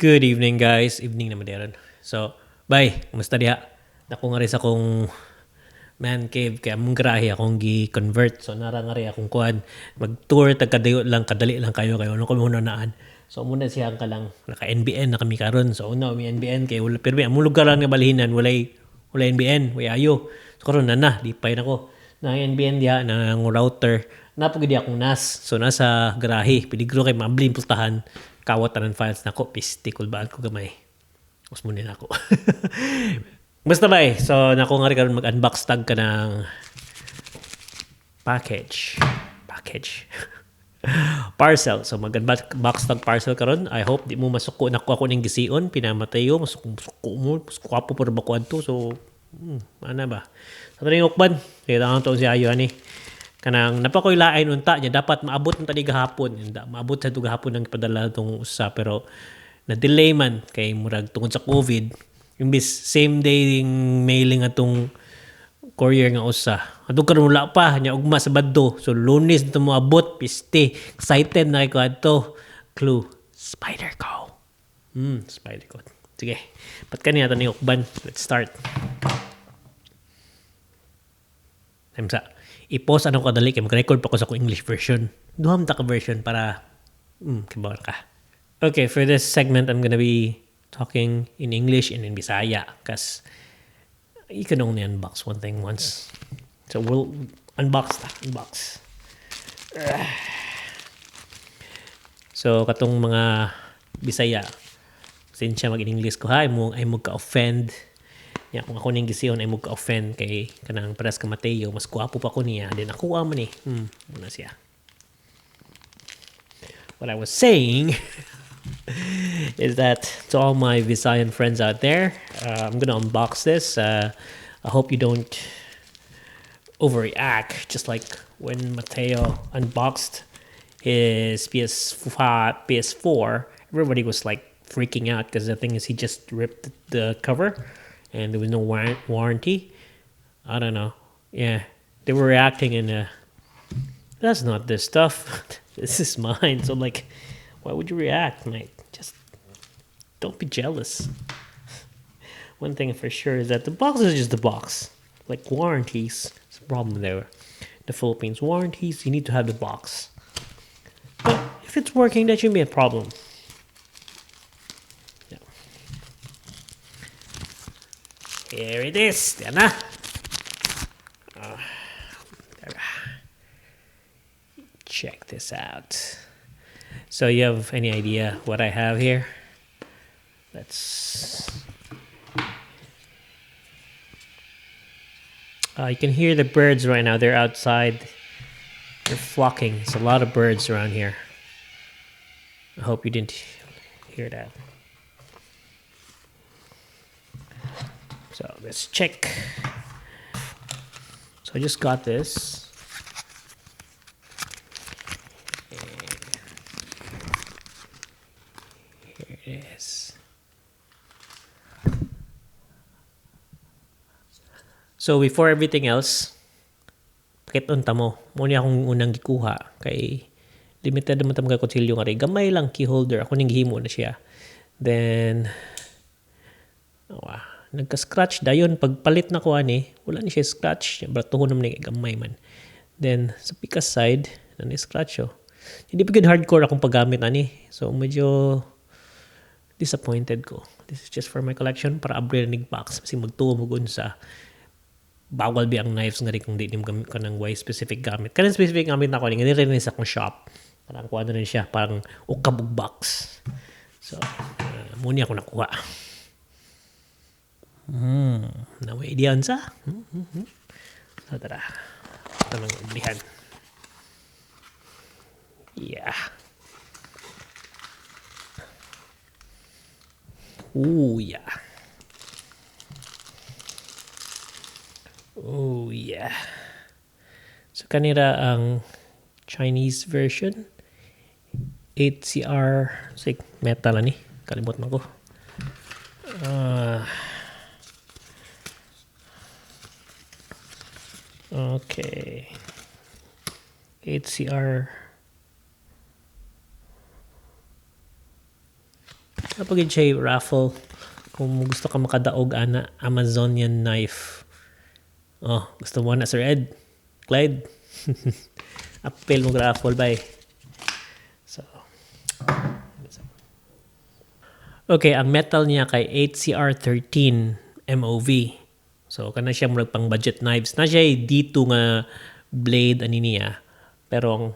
Good evening, guys. Evening naman diron. So, bye. Kumusta diha? Nako nga rin sa akong man cave kay among garahe akong gi-convert. So nara nga rin akong kuan. Mag-tour tag kadayo lang, kadali lang kayo kayo ano ko naan. So muna siya ka lang naka NBN na kami karon. So una mi NBN kay wala pero among lugar lang nga balhinan walay wala NBN, way ayo. So karon na na lipay nako. Na NBN diha na ang router. Naa pod akong NAS. So nasa garahe, peligro kay maabli pultahan kawat tanan files nako, piste, kulbaan ko gamay. Usmon nako. Basta ba eh. So nako nga rin karon mag-unbox tag ka ng package. Package. Parcel. So mag-unbox tag parcel karon. I hope di mo masuko nako ako ning gision pinamatay yo masuko masuko mo masuko pero ba ko adto. So ana ba. Sa so, ukban. Kaya ang to si ayo ani kanang napakoy lain unta niya dapat maabot unta di gahapon, maabot sa gahapon ang padala tong usa pero na delay man kay murag tungod sa COVID, imbis same day yung mailing atong courier nga usa adto karon wala pa nya, ugma sa Sabado, so Lunes na mo abot. Piste, excited na kay ko adto. Clue, Spyderco. Spyderco. Sige, pat kaniya to ni ukban. Let's start. Time sa i-pause ano kadali kay mag-record pa ko sa akong English version. Duham ta ka version para kibaw ka. Okay, for this segment I'm gonna be talking in English and in Bisaya because you can only unbox one thing once. So we'll unbox ta, unbox. So katong mga Bisaya, pasensya mag-English ko ha, ay mo ka-offend. Ya, kung ako ning gision ay mo ka-offend kay kanang pares ka Mateo, mas gwapo pa ko niya. Then ako man eh. Muna siya. What I was saying is that to all my Visayan friends out there, I'm gonna unbox this. I hope you don't overreact, just like when Mateo unboxed his PS5, PS4, everybody was like freaking out because the thing is he just ripped the cover and there was no warranty. I don't know. Yeah, they were reacting in a, that's not this stuff. This is mine. So like, why would you react, mate? Just don't be jealous. One thing for sure is that the box is just the box. Like warranties, it's a problem there. The Philippines warranties, you need to have the box. But if it's working, that shouldn't be a problem. Yeah. Here it is. Yan na. There. Check this out. So you have any idea what I have here? Let's. You can hear the birds right now. They're outside. They're flocking. There's a lot of birds around here. I hope you didn't hear that. So let's check. So I just got this. And here it is. So before everything else, pakit-on ta mo. Mo ni akong unang gikuha kay limited naman ta mga kutsilyo nga rin. Gamay lang key holder. Ako ning gihimo na siya. Then, oh, nagka-scratch dayon pagpalit na ko ani, wala ni siya scratch. Bratuhon naman ni gamay man. Then sa pikas side, na ni scratch oh. Hindi pa gud hardcore akong paggamit ani. So medyo disappointed ko. This is just for my collection para abri nig box kasi magtuo mo gun sa bawal bi ang knives nga rin kung di nimo gamit kanang way specific gamit. Kanang specific gamit na ko ni rin sa akong shop. Parang kuha na rin siya, parang ukab og box. So, mo ni ako nakuha. Naway diyan sa. So, tara. Ito nang ublihan. Yeah. Ooh, yeah. Oh, yeah. So, kanira ang Chinese version. 8CR. Sig, metal ani. Kalimot man ko. Okay. 8CR. Napagid siya raffle kung gusto ka makadaog ana, Amazonian knife. Oh, gusto mo na, Sir Ed? Clyde? Apil mo raffle, bye. So, okay, ang metal niya kay 8CR13 MOV. So, kana siya murag pang budget knives. Na siya D2 nga blade ani niya. Pero ang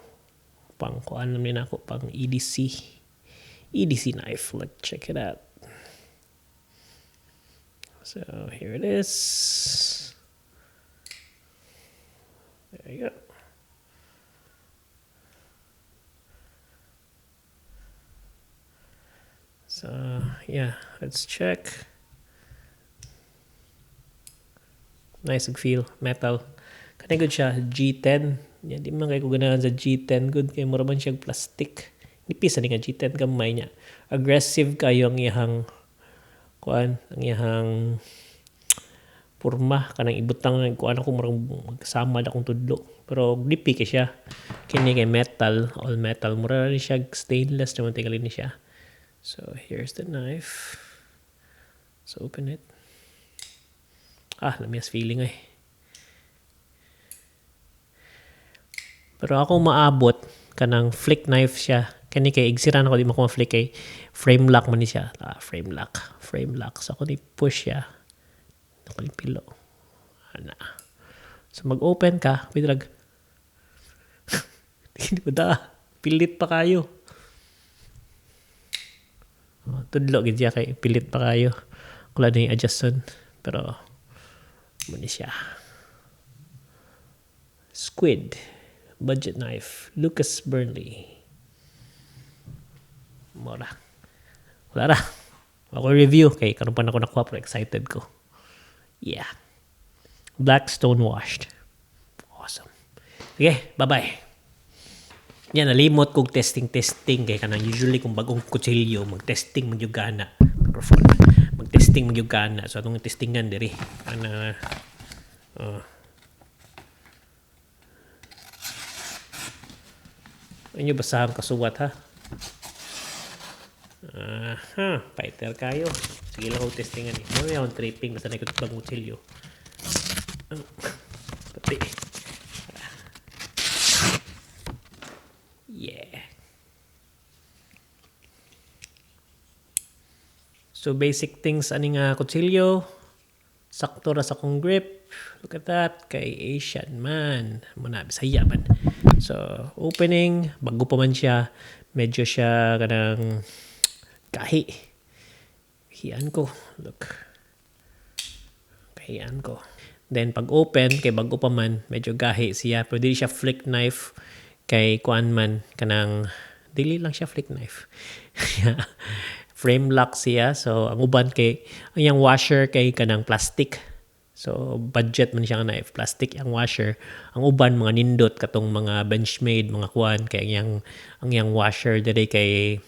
pang kuan naman ako pang EDC. EDC knife. Let's check it out. So, here it is. There you go. So, yeah, let's check. Nice ug feel, metal. Kani good siya, G10. Yeah, di man kay ko ganahan sa G10 good kay mura man siya plastic. Nipis ani nga G10 gamay niya. Aggressive kayo ang iyang kuan, ang iyang porma kanang ibutang ng kuan ako murag magsama na akong tudlo. Pero nipi kay siya. Kini kay metal, all metal. Mura ni siya stainless naman tingali ni siya. So here's the knife. So open it. Ah, lamias feeling eh. Pero ako maabot kanang flick knife siya. Kani kay igsiran ako di mo ko ma-flick kay frame lock man ni siya. Ah, frame lock, frame lock. So ako ni push siya. Ako ni pilo. Ana. So mag-open ka, wait lang. Hindi ba da? Pilit pa kayo. Oh, tudlo gid siya kay pilit pa kayo. Wala na yung adjuston. Pero mo ni siya. Squid budget knife, Lucas Burnley. Mora. Wala ra. Ako review kay karon pa na ako nakuha pero excited ko. Yeah. Black stone washed. Awesome. Okay, bye-bye. Yan, nalimot kog testing-testing kay kanang usually kung bagong kutsilyo, mag-testing magyud ka na. Microphone. Mag-testing magyud ka na. So atong testingan diri. Ana inyo basahan kasuwat ha. Aha, fighter kayo. Sige lang kong testingan eh. Ano yung tripping basta na ikot bagong kutsilyo. Pati. Yeah. So basic things ani nga kutsilyo. Sakto ra sa akong grip. Look at that. Kay Asian man. Muna, Bisaya man. So opening, bago pa man siya. Medyo siya kanang kahi. Kahian ko. Look. Kahian ko. Then pag open, kay bago pa man, medyo gahi siya. Pero dili siya flick knife kay kuan man kanang dili lang siya flick knife. Frame lock siya. So ang uban kay ang iyang washer kay kanang plastic. So budget man siya nga knife, plastic ang washer. Ang uban mga nindot katong mga Benchmade, mga kuan kay ang iyang washer diri kay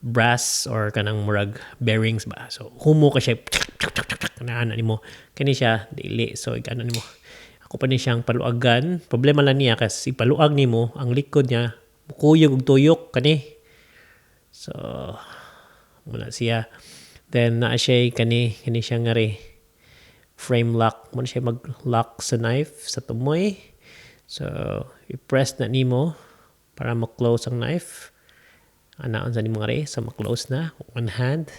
brass or kanang murag bearings ba. So humo ka siya kana nimo. Kani siya dili. So igana nimo. Ako pa ni siyang paluagan. Problema lang niya kasi paluag nimo ang likod niya mukuyog og tuyok kani. So muna siya. Then naa siya kani kani siya nga ri frame lock. Muna siya mag-lock sa knife sa tumoy. So i-press na nimo para ma-close ang knife. Ana unsa nimo nga ri so ma-close na one hand.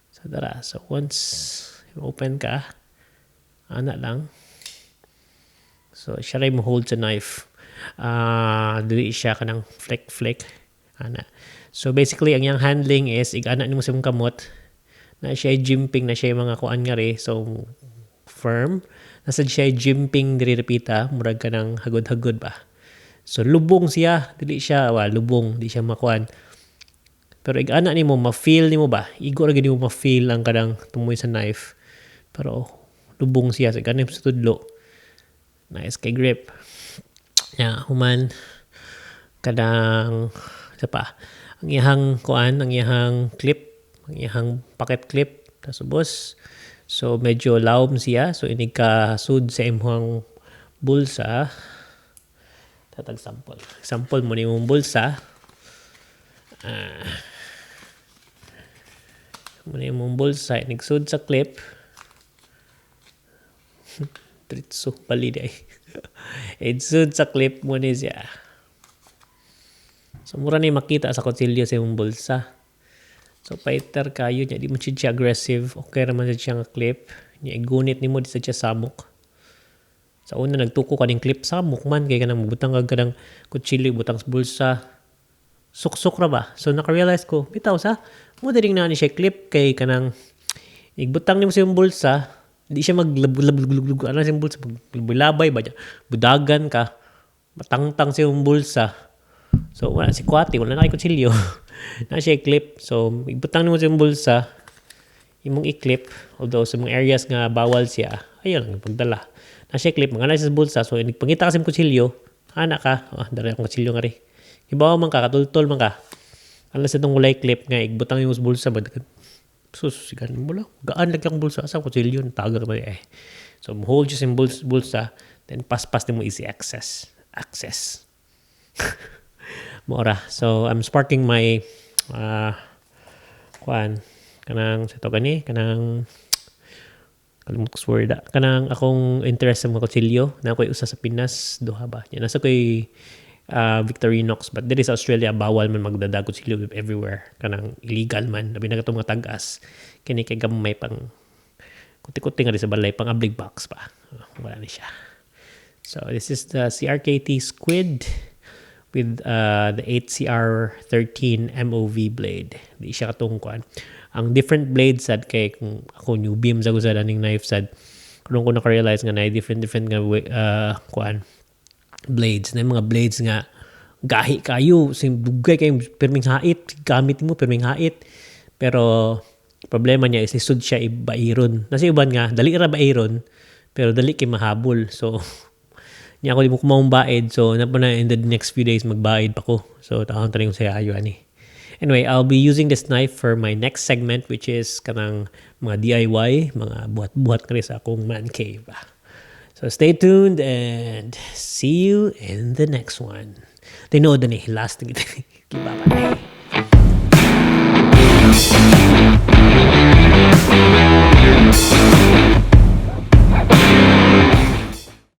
So dara. So once open ka ana lang. So siya ray mo hold sa knife. Dili siya kanang flick flick ana. So basically ang iyang handling is igana nimo sa imong kamot na siya jimping na siya mga kuan nga ri. So firm. Nasa siya jimping diri repita murag kanang hagod-hagod ba. So lubong siya, dili siya wa lubong, di siya makuan. Pero igana nimo ma-feel nimo ba? Igo ra gid nimo ma-feel ang kanang tumoy sa knife. Pero lubong siya sa so, igana sa tudlo. Nice kay grip. Ya, human kanang sa pa ang iyang kuan, ang iyang clip, ang iyang pocket clip tasubos. So medyo lawom siya, so inig ka sud sa imong bulsa. Tatag sample. Sample mo ni imong bulsa. Mao na imong bulsa, nigsud sa clip. Diretso bali diay. Igsud sa clip mao ni siya. So mura ni makita sa kutsilyo sa imong bulsa. So fighter kayo niya, di mo siya aggressive. Okay raman siya nga clip. Nya igunit nimo, di sa siya samok. Sa una nagtuko kaning clip, samok man kay kanang butang kag kanang kutsilyo, butang sa bulsa. Suksok ra ba? So naka-realize ko, bitaw sa mo diri na ni siya clip kay kanang igbutang nimo sa imong bulsa, di siya maglab lab lab ano sa imong bulsa, maglabay ba diya. Budagan ka, matangtang sa imong bulsa. So wala si kwati, wala na kay kutsilyo. Na siya clip. So ibutang nimo sa imong bulsa, imong i-clip, although sa mga areas nga bawal siya, ayaw lang pagdala. Na siya clip, mga na siya sa bulsa, so pangita ka sa imong kutsilyo, ana ka, oh, dara akong kutsilyo nga ri. Ibaw man ka, katultol man ka. Unless itong walay clip nga igbutang nimo sa bulsa ba, sus, sigan mo lang. Gaan lagi akong bulsa. Asa kutsilyo, taga ka ba eh. So, hold siya sa bulsa, then paspas nimo, easy access. Access. Mora. So, I'm sparking my kuan, kanang sa to gani, kanang kalimot ko word, kanang akong interest sa mga kutsilyo na ako'y usa sa Pinas, duha ba yan, nasa ko'y Victorinox, but diri sa Australia bawal man magdada kutsilyo everywhere, kanang illegal man, labi na katong mga tag-as. Kini kay gamay pang kuti-kuti nga di sa balay, pang ablig box pa. Wala ni siya. So this is the CRKT Squid with the 8CR13 MOV blade. Di siya katong kuan. Ang different blades sad kay kung ako newbie sa sa aning knife sad, karon ko naka-realize nga na different different nga kuan blades na mga blades nga gahi kayo sim dugay kayo, pirming hait gamit mo, pirming hait, pero problema niya is lisod siya ibairon. Nasa uban nga dali ra bairon pero dali kay mahabol. So nya ako di mo kumaong baid, so na na in the next few days magbaid pa ko. So taon ta rin sa ayo ani. Anyway, I'll be using this knife for my next segment, which is kanang mga DIY, mga buhat-buhat kari sa akong man cave. So stay tuned and see you in the next one. Tinuod na ni last. Bye-bye.